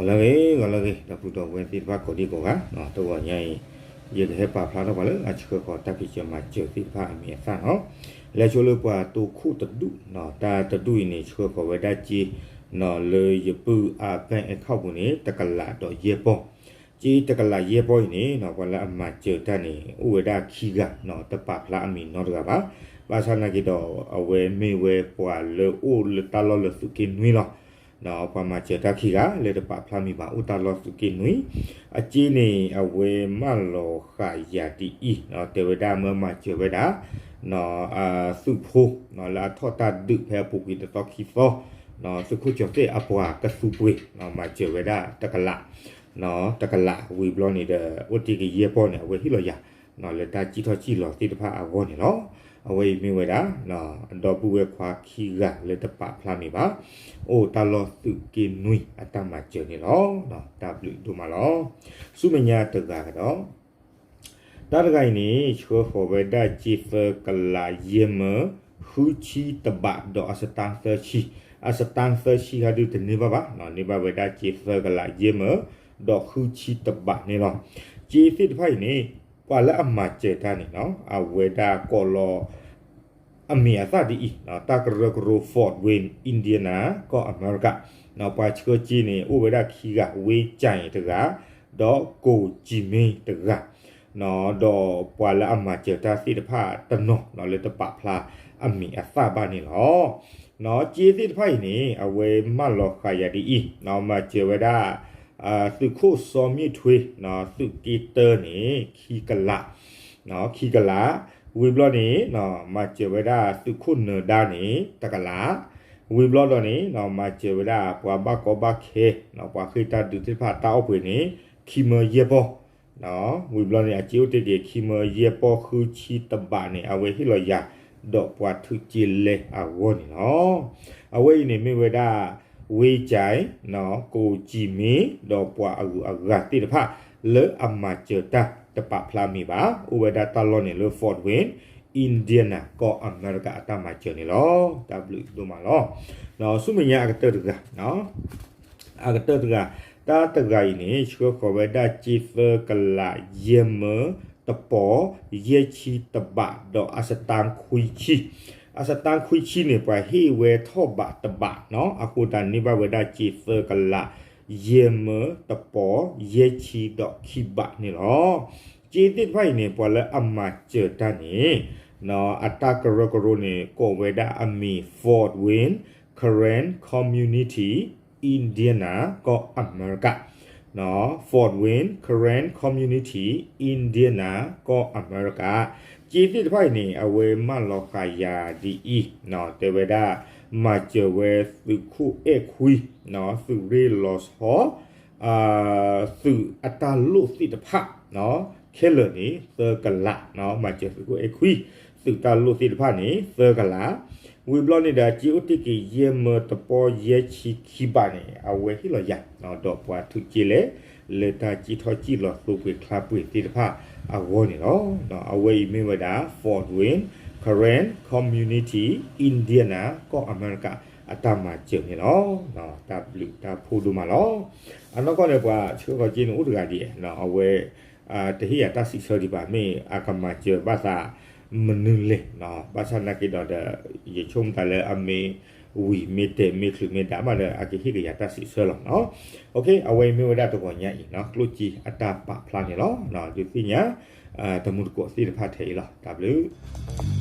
လၢဂ့ၤ ဂီၤလၢဂ့ၤ ဒီပုၢ်ဒီဝဲၢ်သ့ၣ်တဖၣ်ကိးဒံကိးဂၤ, တဂီၤညါအံၤ ယကဟဲပာ်ဖျါထီၣ်ပှၤလၢအဆှၢဃီၤတၢ်ဖံးစၢၤမၤစၢၤသ့ၣ်တဖၣ်အမံၤအသၣ်နီၤ, လဲဆိလၢပှၤတိခိၣ်တဒူၣ်, တၢ်တဒူၣ်အံၤန့ၣ် ဆှၢဃီၤဝဲဒၣ်စ့ လၢယပုၢ်အ bank account ပူၤန့ၣ် တကလးဒီးယဲၢ်ပီၢ်, စ့တကလးယဲၢ်ပီၢ်အံၤန့ၣ် ပှၤလၢအမၤစၢၤတၢ်န့ၣ် အိၣ်ဝဲဒၣ်ခံဂၤ, တပာ်ဖျါအမံၤနီတဂၤဘၣ်. ဘၣ်ဆၣ်နာ်က့ဒီး အဝဲမ့ၢ်ဝဲပှၤလၢအိၣ်လၢတၢ်လီၢ်လၢသုးက့နွံလီၤ. ပှၤမၤစၢၤတၢ်ခံဂၤလၢတပာ်ဖျါမံၤဘၣ် အိၣ်တၢ်လီၢ်သုးက့နွံ, အစ့န့ၣ် အဝဲမၢလီၤဃာ်ယၤဒ်အံၤ, တဲဝဲဒၣ်မၢမၤစၢၤဝဲဒၣ် သုးဖိ လၢအထီၣ်တၢ်ဒုးဖဲအပူၤကွံာ်တသီခံသီ, သုးခိၣ်ကၠီၤသ့ၣ်အပှၤကသူပှ့ၤ မၤစၢၤဝဲဒၣ်တကလး, တကလးဝံၤဘျီန့ၣ်ဒီး အိၣ်တ့ၢ်က့ၤယဲၢ်ပီၢ်န့ၣ် အဝဲဟ့ၣ်လီၤယၤ လၢတၢ်စံၣ်ထီၣ်စံၣ်လီၤသ့ၣ်တဖၣ်အဂီၢ်န့ၣ်လီၤ. အဝဲအံၤမ့ၢ်ဝဲဒၣ် ဒီပုၢ်ဝဲၢ်ခွါခံဂၤလၢတပာ်ဖျါမံၤဘၣ်, အိၣ်တၢ်လီၢ်သုးက့နွံအတၢ်မၤစၢၤန့ၣ်လီၤ. တၢ်ဘျုးဒိၣ်မးလီၤ. ဆူမဲာ်ညါတဂၤကဒီး တၢ်တဂၤအံၤန့ၣ် ဆှၢဃီၤဝဲဒၣ်စ့သၢကလးယဲၢ်မၢ ဃုဆံတဘးဒီးအစတၣ်သၢဆံ, အစတၣ်သၢဆံဟဲဒုးတန့ၢ်ဘၣ်ဘၣ်, န့ၢ်ဘၣ်ဝဲဒၣ်စ့သၢကလးယဲၢ်မၢ ဒီးဃုဆံတဘးန့ၣ်လီၤ. စ့သ့ၣ်တဖၣ်အံၤန့ၣ် ပှၤလၢအမၤစၢၤတၢ်န့ၣ် အဝဲဒၣ်ကိးလီၤ အမံၤအသၣ်ဒ်အံၤ, တၢ်ကရၢကရိ Fort Wayne Indiana ကီၢ်အမဲရကၤ, ပှၤဆှၢစ့န့ၣ် အိၣ်ဝဲဒၣ်ခံဂၤ, ဝ့ကၠဲးတဂၤ, ဒီးကိးကံမ့တဂၤ, ဒီးပှၤလၢအမၤစၢၤတၢ်သ့ၣ်တဖၣ်တနီၤ လၢတပာ်ဖျါအမံၤအသၣ်ဘၣ်န့ၣ်လီၤ. စ့သ့ၣ်တဖၣ်အံၤန့ၣ် အဝဲမၢလီၤဃာ်ယၤဒ်အံၤ, မၤစၢၤဝဲဒၣ် သုးခိၣ်စီၤမ့ၣ်ထွ့ သုးက့တၢန့ၣ် ခံကလး, ခံကလး, ဝံၤဘျီန့ၣ် မၤစၢၤဝဲဒၣ်သုးခိၣ်နၢၤဒါန့ၣ် တကလး, ဝံၤဘျီဒီးန့ၣ် မၤစၢၤဝဲဒၣ်ပှၤဘၣ်ကီဘၣ်ခဲ, ပှၤဃ့ၢ်တၢ်ဒုးသ့ၣ်တဖၣ်တၢ်အီၣ်ပှ့ၤန့ၣ် ခံမၢယဲၢ်ပီၢ်, ဝံၤဘျီန့ၣ် အစ့အိၣ်တ့ၢ်က့ၤ ခံမၢယဲၢ်ပီၢ်ဃုဆံတဘးန့ၣ် အဝဲဟ့ၣ်လီၤယၤ ဒီးပှၤထုးစ့လဲအဂီၢ်န့ၣ်လီၤ. အဝဲအံၤန့ၣ်မ့ၢ်ဝဲဒၣ် ဝ့ကၠဲး, ကိးကံမ့, ဒီးပှၤအဂုၤအဂၤသ့ၣ်တဖၣ် လၢအမၤစၢၤတၢ်တပာ်ဖျါမံၤဘၣ်, အိၣ်ဝဲဒၣ်တၢ်လီၢ်န့ၣ်လၢ Fort Wayne Indiana ကီၢ်အမဲရကၤအတၢ်မၤစၢၤန့ၣ်လီၤ. တၢ်ဘျုးဒိၣ်မးလီၤ. ဆူမဲာ်ညါအကတၢၢ်တဂၤ အကတၢၢ်တဂၤ, တၢ်တဂၤအံၤန့ၣ် ဆှၢဃီၤဝဲဒၣ်စ့သၢကလးယဲၢ်မၢတပီၢ် ယဲၢ်ဆံတဘးဒီးအစတၣ်ခွံဆံ, အစတၣ်ခွံဆံန့ၣ် ပှၤဟ့ၣ်ဝဲထီၣ်ဘးတဘး, အဃိသတးန့ၢ်ဘၣ်ဝဲဒၣ်စ့သၢကလးယဲၢ်မၢတပီၢ် ယဲၢ်ဆံဒီးခံဘးန့ၣ်လီၤ. စ့သ့ၣ်တဖၣ်အံၤန့ၣ် ပှၤလၢအမၤစၢၤတၢ်န့ၣ် အတၢ်ကရၢကရိန့ၣ် ကိးဝဲဒၣ်အမံၤ Fort Wayne Karen Community Indiana ကီၢ်အမဲရကၤ, Fort Wayne Karen Community Indiana ကီၢ်အမဲရကၤ, စ့သ့ၣ်တဖၣ်အံၤန့ၣ် အဝဲမၢလီၤဃာ်ယၤဒ်အံၤ, တဲဝဲဒၣ် မၤစၢၤဝဲသုးခိၣ်အဲၣ်ခွံ, သုးရ့ၣ်လီၤဆီ သုးအတၢ်လိၣ်သ့ၣ်တဖၣ် ခဲလၢာ်န့ၣ် သၢကလး, မၤစၢၤသုးခိၣ်အဲၣ်ခွံ သုးတၢ်လိၣ်သ့ၣ်တဖၣ်န့ၣ် သၢကလး, ဝံၤဘျီန့ၣ်ဒီး စ့အိၣ်တ့ၢ်က့ၤယဲၢ်မၢတပီၢ်ယဲၢ်ဆံခံဘးန့ၣ် အဝဲဟ့ၣ်လီၤယၤ ဒီးပှၤထုးစ့လဲ လၢတၢ်စံၣ်ထီၣ်စံၣ်လီၤသိပှ့ၤချါပှ့ၤသ့ၣ်တဖၣ်အဂီၢ်န့ၣ်လီၤ. အဝဲအံၤမ့ၢ်ဝဲဒၣ် Fort Wayne Karen Community Indiana ကီၢ်အမဲရကၤ အတၢ်မၤစၢၤန့ၣ်လီၤ. တၢ်ဘျုးတၢ်ဖှိၣ်ဒိၣ်မးလီၤ. အနီၢ်ကီၢ်န့ၣ် ပှၤဆှၢဃီၤစ့န့ၣ်အိၣ်တဂၤဒ်အံၤ, အဝဲ တဟ့ၣ်ယၤတၢ်စံးဆၢဒံးဘၣ် မ့ၢ်အကမၤစၢၤဘၣ်သးမနုၤလဲၣ်, ဘၣ်ဆၣ်နာ်က့ဒီးဒီး ယဆိကမိၣ်သးလၢအမ့ၢ်ဝံၤမ့ၢ်တဲာ်မ့ၢ်ချုးမ့ၢ်ဒၣ်မးဒီး အကဟ့ၣ်က့ၤယၤတၢ်စံးဆၢလီၤ. အဝဲအံၤမ့ၢ်ဝဲဒၣ်တဂီၤညါအံၤ ကျိၣ်စ့အတၢ်ပာ်ဖျါန့ၣ်လီၤ. ဒုးသ့ၣ်ညါ တမူတကိးသ့ၣ်တဖၣ်ထဲအံၤလီၤ. တၢ်ဘျုး